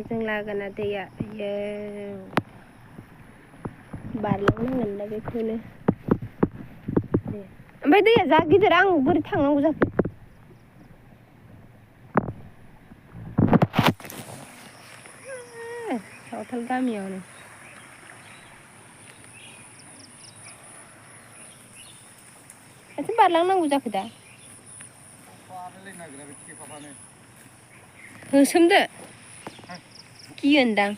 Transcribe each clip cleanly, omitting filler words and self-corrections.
जों लागोना दैया यो बारलांनांगोन दा बेखौनो ओमफ्राय दैया जा गिदिर आं बोरै थांनांगौ जाखो सावथाल गामियावनो माथो बारलांनांगौ जाखो दा होसोमदो गियोनदां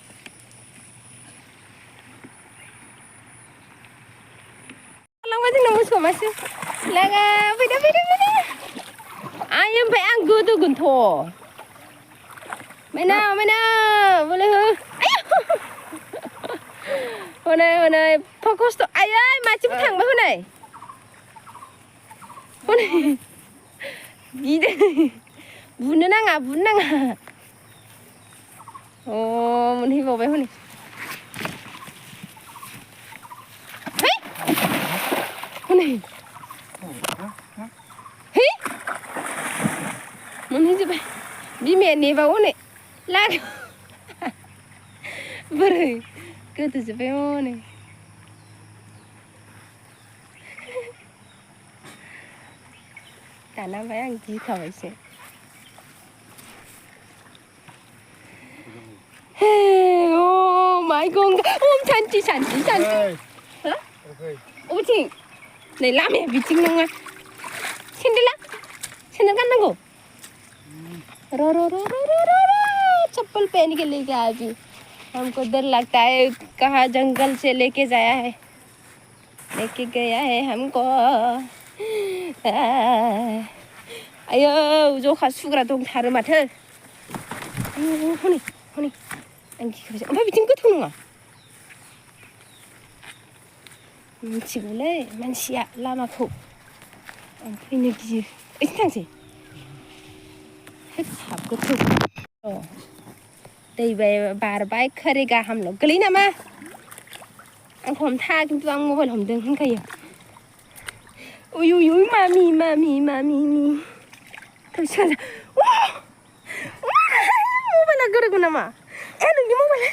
बारलांबाय जोंना मोसौ मासे लोगो फैदो आइ ओमफ्राय आं गोदोगोनथ' मैना बोलो हो हनै एफा खस्थ' आयै माथिंबो थांबाय हनै गिदों बुनो नाङा अ मोनहैबावबाय हनै मोनहैजोब्बाय बिमाया नेबावो हनै लाग बोरै गोदोजोब्बाय हनै दाना ओमफ्राय आं गिखाबायसो Oh my god, cantik. Hah? Ucing. Nih lama bicing nang. Sendal kan रो चप्पल पहन के लेके आया जी हमको डर लगता है कहाँ जंगल से लेके गया है हमको आयो जखा सुग्रा दंथारो माथो हनै आं गिखाबायसो ओमफ्राय बिथिं गोथौ नङा मिथिगौलै मानसिया लामाखौ आं फैनो गियो ओइथिं थांसै हाब गोथौ दै बारबाय खोरै गाहामल' गोलैयो नामा आंखौ हमथा खिन्थु आं मबाइल हमदों होनखायो उय मामि थैसा मबाइला गोरोगौ नामा नोंनि मबाइला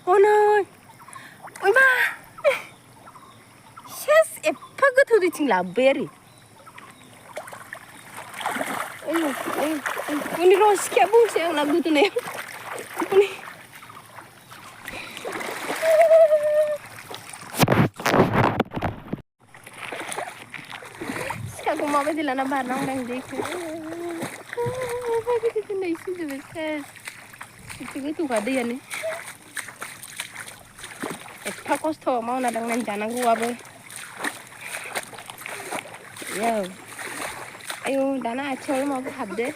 हनै ओइबा सेस एफा गोथौ दैथिं लाबोबाय आरो उनि र' सिखाया बुंसै आंना गोदोनायाव उनि सिखाखौ माबायदि लाना बारनांबाय आं दैखौ दिनै सिजोबो सेस एसे गोथौखा दैयानो एफा खस्थ' मावना दांनानै जानांगौआबो आयौ दाना आथिङावनो माबा हाबदो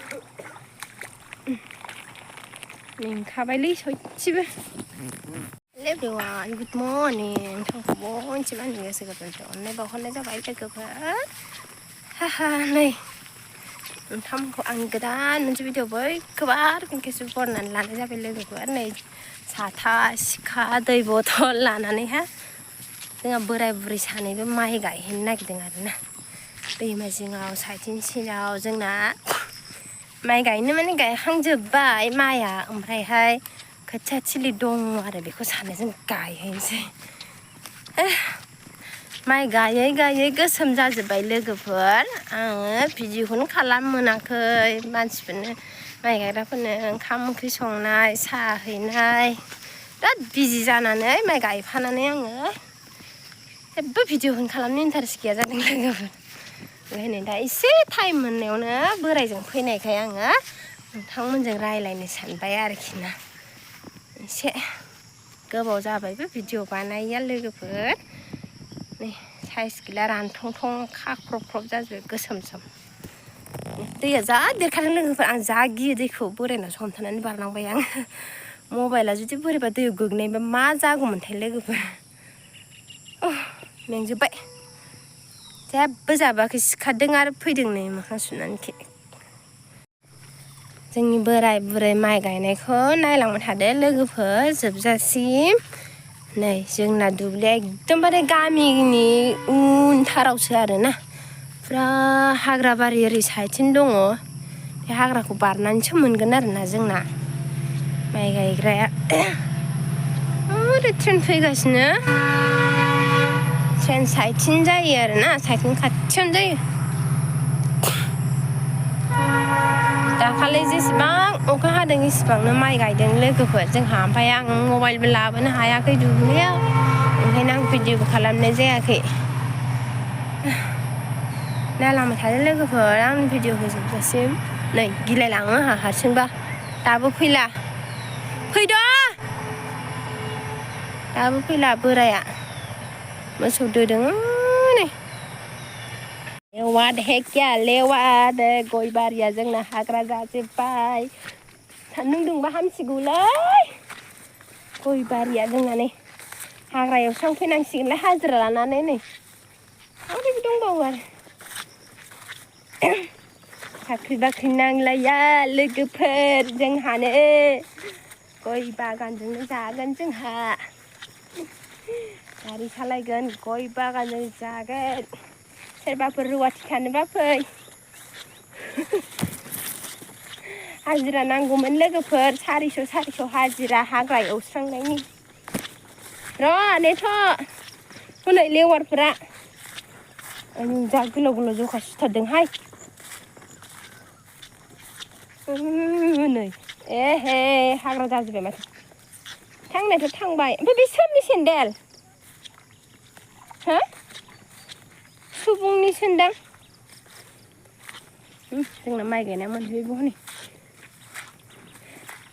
मेंखाबायलै सयथिबो everyone good morning नोंथांखौ बयनिसिम आंनि गोसो गोरबोनिफ्राय अननाय बावहरनाय जाबाय लोगोफोर नै नोंथांमोनखौ आं गोदान मोनसे भिडिअ बयखौबो आरो खेबसे बरनायनानै लानाय जाबाय लोगोफोर नै साथा सिखा दै बथल लानानैहा जोंहा बोराय बुरै सानैबो माइ गायहैनो नागिरदों आरोना दैमा जिङाव साइथिं सिनाव जोंना माइ गायनो माने गायखांजोब्बाय माइआ ओमफ्रायहाय खोथिया थिलि दङ आरो बेखौ सानैजों जों गायहैनोसै माइ गायै गोसोम जाजोब्बाय लोगोफोर आङो भिडिअखौनो खालामनो मोनाखै मानसिफोरनो माइ गायग्राफोरनो ओंखाम ओंख्रि संनाय साहा हैनाय बिराद बिजि जानानै माइ गायफानानै आङो जेबो भिडिअखौनो खालामनो इन्टारेस्ट गैया जादों लोगोफोर ओंखायनो दा एसे टाइम मोननायावनो बोरायजों फैनायखाय आङो नोंथांमोनजों रायज्लायनो सानबाय आरोखि ना एसे गोबाव जाबायबो भिडिअ बानायैया लोगोफोर नै साइज गैला रानथं खाख्रब जाजोबबाय गोसोम दैया जा देरखादों लोगोफोर आं जा गियो दैखौ बोरायनावसो हमथानानै बारनांबाय आं मबाइला जुदि बोरैबा दैयाव गोग्लैबा मा जागौमोनथाय लोगोफोर मेंजोब्बाय जेबो जाबोआखै सिखारदों आरो फैदों नै मोखां सुनानै जोंनि बोराय बुरै माइ गायनायखौ नायलांबाय थादो लोगोफोर जोबजासिम नै जोंना दुब्लिया एकदमबारे गामिनि उनथारावसो आरोना फुरा हाग्रा बारि ओरै साइडथिं दङ बे हाग्राखौ बारनानैसो मोनगोन आरोना जोंना माइ गायग्राया ओरै ट्रेन फैगासिनो ट्रेन साइडथिं जायो आरोना साइडथिं खाथियावनो जायो दाखालि जेसेबां अखा हादों एसेबांनो माइ गायदों लोगोफोर जोंहा ओमफ्राय आं मबाइलबो लाबोनो हायाखै दुब्लियाव ओंखायनो आं भिडिअबो खालामनाय जायाखै नायलांबाय थादो लोगोफोर आंनि भिडिअखौ जोबजासिम नै गिलायलाङो आंहा हारसिंबा दाबो फैला फैद' दाबो फैला बोराया मोसौ दोदों नै लेवाद हेकिया लेवाद गय बारिया जोंना हाग्रा जाजोब्बाय सान्दुं दुंबा हामसिगौलै गय बारिया जोंना नै हाग्रा एवस्रांफैनांसिगोनलाय हाजिरा लानानै नै ओरैबो दंबावो आरो साख्रि बाख्रि नांलाया लोगोफोर जोंहानो गय बागानजोंनो जागोन जोंहा गारि सालायगोन गय बागानजों जागोन सोरबाफोर रुवाथि थानोबा फै हाजिरा नांगौमोन लोगोफोर 400 हाजिरा हाग्रा एवस्रांनायनि र' नेथ' हनै लेवारफोरा जा गोलाव गोलाव जखा सुथारदोंहाय नै एहे हाग्रा जाजोब्बाय माथो थांनायाथ' थांबाय ओमफ्राय बे सोरनि सेन्देल हो सुबुंनि सोन्दां जोंना माइ गायनाया मोनहैबाय हनै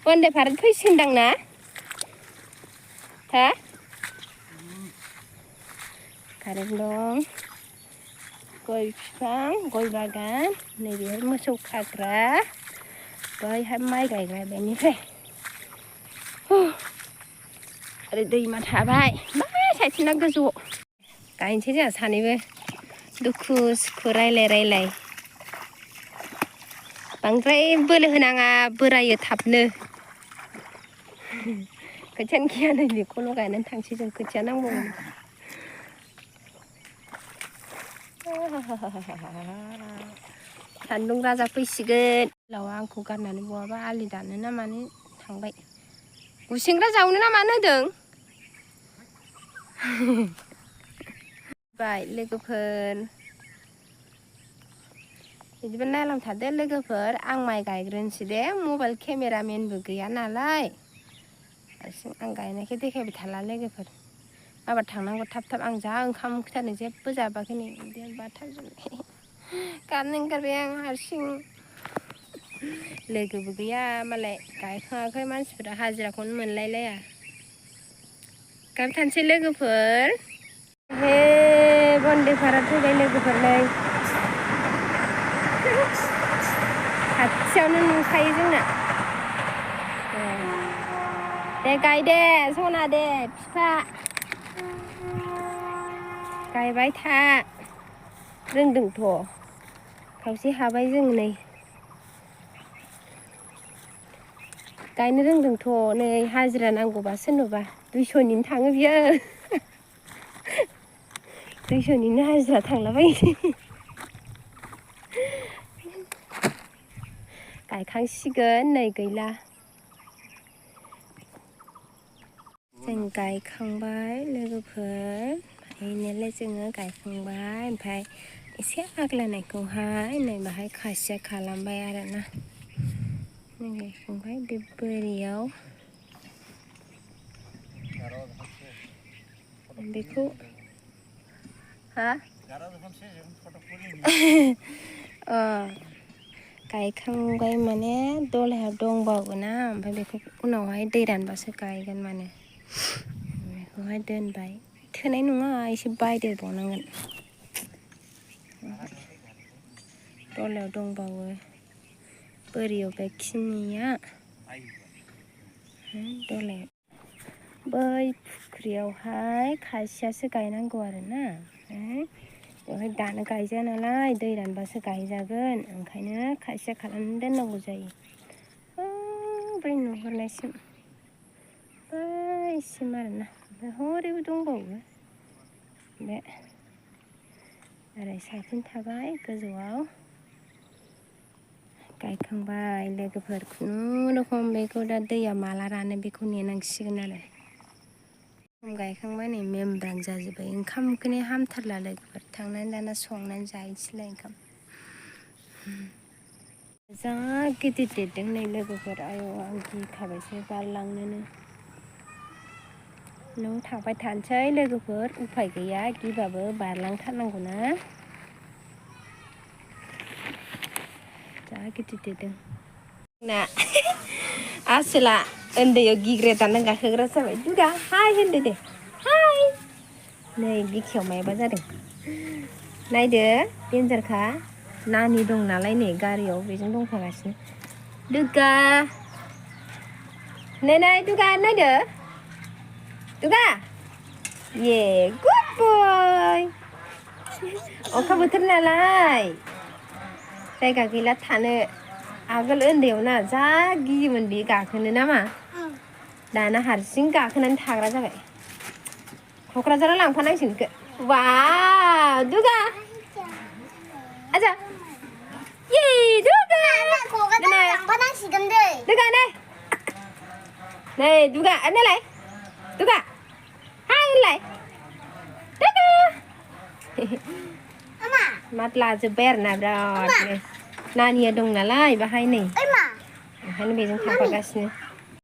बन्दे भारत फैसिगोनदां ना हा कारेन्ट दं गय बिफां गय बागान नैबेहाय मोसौ खाग्रा बैहाय माइ गायग्रा बेनिफ्राय ओरै दैमा थाबाय बै साइथिंना गोजौआव गायनोसै जोंहा सानैबो दुखु सुखु रायलाय बांद्राय बोलो होनाङा बोरायो थाबनो खोथियानो गैया नै बेखौल' गायनानै थांसै जों खोथिया नांबावगौ सान्दुं राजा फैसिगोन लावा आंखौ गारनानै बहाबा आलि दानो ना मानो थांबाय गुसेंग्रा जावनो ना मानो होदों बाय लोगोफोर बिदिबा नायलांबाय थादो लोगोफोर आं माइ गायग्रोनोसै दे मबाइल केमेरामेनबो गैया नालाय हारसिं आं गायनायखौ देखायबाय थाला लोगोफोर माबा थांनांगौ थाब आं जा ओंखाम ओंख्रि जेबो जाबाखै नै उदैया बाथारजोबबाय गाबनो ओंखारबाय आं हारसिं लोगोबो गैया मालाय गायखाङाखै मानसिफोरा हाजिराखौनो मोनलायलाया गायबाय थानोसै लोगोफोर हे बन्दे भारत फैबाय लोगोफोर नै खाथियावनो नुखायो जोंना दे गाय दे सना दे बिफा गायबाय था रोंदोंथ' खावसे हाबाय जों नै गायनो रोंदोंथ' नै हाजिरा नांगौबा सोरनोबा 200निनो थाङो बियो 200निनो हाजिरा थांलाबायो गायखांसिगोन नै गैला जों गायखांबाय लोगोफोर गायनायालाय जोङो गायखांबाय ओमफ्राय एसे आग्लायनायखौहाय नै बाहाय खासिया खालामबाय आरोना नै गायखांबाय बे बोरियाव बेखौ हा गायखांबाय माने दलहायाव दंबावोना ओमफ्राय बेखौ उनावहाय दै रानबासो गायगोन माने बेखौहाय दोनबाय थोनाय नङा एसे बायदेरबावनांगोन दलहायाव दंबावो बोरियाव बेखिनिया दलहायाव बै फुख्रियावहाय खासियासो गायनांगौ आरोना बेवहाय दानो गायजाया नालाय दै रानबासो गायजागोन ओंखायनो खासिया खालामनानै दोननांगौ जायो बै नुहुरनायसिम बैसिम आरोना ओमफ्राय हरैबो दंबावो बे ओरै साइथिं थाबाय गोजौआव गायखांबाय लोगोफोर खुनुरुखुम बेखौ दा दैया माला रानो बेखौ नेनांसिगोन आरो गायखांबाय नै मेमब्रां जाजोब्बाय ओंखामखौनो हामथारला लोगोफोर थांनानै दाना संनानै जाहैनोसैलाय ओंखाम जा गिदिर देरदों नै लोगोफोर आयौ आं गिखाबायसो बारलांनोनो न'आव थाबाय थानोसै लोगोफोर उफाय गैया गिबाबो बारलांथारनांगौना जा गिदिर देरदों ना आसोला उन्दैयाव गिग्रा दाना गाखोग्रा जाबाय दुगा हाय होनदो दे हाय नै बिखायाव मायबा जादों नायदो देन्जारखा नानि दं नालाय नै गारियाव बेजों दंफागासिनो दुगा नै दुगा नायदो दुगा ये गुड बय अखा बोथोर नालाय जायगा गैला थानो आगोल उन्दैयाव ना जा गियोमोन बे गाखोनो नामा दाना हारसिं गाखोनानै थाग्रा जाबाय क'क्राझाराव लांफानांसिगोन बेखौ वाव दुगा आजा ये दुगा क'क्राझाराव लांफानांसिगोन दै दुगा नै दुगा नालाय दुगा हाय होनलाय दुगा मात लाजोब्बाय आरोना बिरादनो नानिया दं नालाय बाहाय नै ओंखायनो बेजों थाफागासिनो